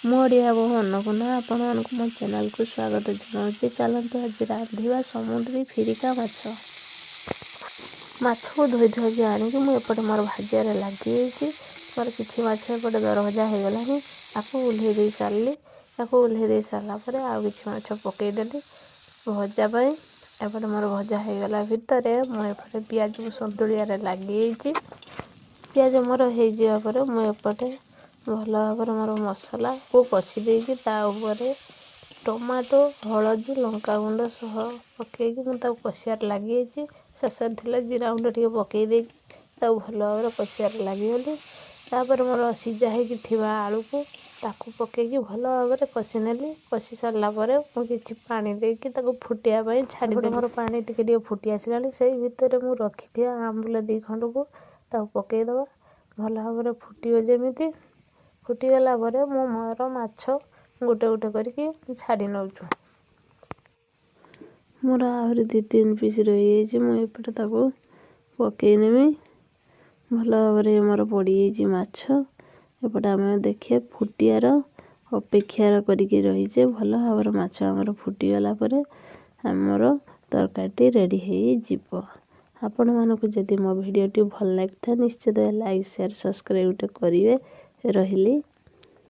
ମୁଁ ଓଡ଼ିଆ ବୋହୂ ଅନ୍ନପୂର୍ଣ୍ଣା ଆପଣମାନଙ୍କୁ ମୋ ଚ୍ୟାନେଲକୁ ସ୍ୱାଗତ ଜଣାଉଛି। ଚାଲନ୍ତୁ ଆଜି ରାନ୍ଧିବା ସମୁଦ୍ରୀ ଫିରିକା ମାଛ। ମାଛକୁ ଧୋଇ ଧୁଆକି ଆଣିକି ମୁଁ ଏପଟେ ମୋର ଭାଜିବାରେ ଲାଗିଯାଇଛି। ମୋର କିଛି ମାଛ ଏପଟେ ଦରଭଜା ହେଇଗଲାଣି, ତାକୁ ଓହ୍ଲେଇ ଦେଇ ସାରିଲି। ତାକୁ ଓହ୍ଲେଇ ଦେଇ ସାରିଲା ପରେ ଆଉ କିଛି ମାଛ ପକେଇଦେଲି ଭଜା ପାଇଁ। ଏପଟେ ମୋର ଭଜା ହେଇଗଲା ଭିତରେ ମୁଁ ଏପଟେ ପିଆଜକୁ ସନ୍ତୁଳିଆରେ ଲାଗିଯାଇଛି। ପିଆଜ ମୋର ହେଇଯିବା ପରେ ମୁଁ ଏପଟେ ଭଲ ଭାବରେ ମୋର ମସଲାକୁ କଷି ଦେଇକି ତା ଉପରେ ଟମାଟୋ, ହଳଦୀ, ଲଙ୍କାଗୁଣ୍ଡ ସହ ପକେଇକି ମୁଁ ତାକୁ କଷିବାରେ ଲାଗିଯାଇଛି। ଶେଷରେ ଥିଲା ଜିରା ଗୁଣ୍ଡ ଟିକେ ପକେଇ ଦେଇକି ତାକୁ ଭଲ ଭାବରେ କଷିବାରେ ଲାଗିଗଲି। ତାପରେ ମୋର ସିଝା ହେଇକି ଥିବା ଆଳୁକୁ ତାକୁ ପକେଇକି ଭଲ ଭାବରେ କଷି ନେଲି। କଷି ସାରିଲା ପରେ ମୁଁ କିଛି ପାଣି ଦେଇକି ତାକୁ ଫୁଟିବା ପାଇଁ ଛାଡ଼ିଦେଲି। ମୋର ପାଣି ଟିକେ ଟିକେ ଫୁଟି ଆସିଲାଣି, ସେଇ ଭିତରେ ମୁଁ ରଖିଥିବା ଆମ୍ବୁଲ 2 ଖଣ୍ଡକୁ ତାକୁ ପକେଇଦେବା। ଭଲ ଭାବରେ ଫୁଟିବ ଯେମିତି। ଫୁଟିଗଲା ପରେ ମୁଁ ମୋର ମାଛ ଗୋଟେ ଗୋଟେ କରିକି ଛାଡ଼ି ନେଉଛୁ। ମୋର ଆହୁରି 2-3 ପିସ୍ ରହିଯାଇଛି, ମୁଁ ଏପଟେ ତାକୁ ପକେଇ ନେବି। ଭଲ ଭାବରେ ମୋର ପଡ଼ିଯାଇଛି ମାଛ। ଏପଟେ ଆମେ ଦେଖିବା ଫୁଟିବାର ଅପେକ୍ଷା କରିକି ରହିଛେ। ଭଲ ଭାବରେ ମାଛ ଆମର ଫୁଟିଗଲା ପରେ ଆମର ତରକାରୀଟି ରେଡ଼ି ହେଇଯିବ। ଆପଣମାନଙ୍କୁ ଯଦି ମୋ ଭିଡ଼ିଓଟି ଭଲ ଲାଗିଥାଏ, ନିଶ୍ଚିତ ଲାଇକ୍, ସେୟାର, ସବସ୍କ୍ରାଇବ୍ ଗୋଟେ କରିବେ। ରହିଲି।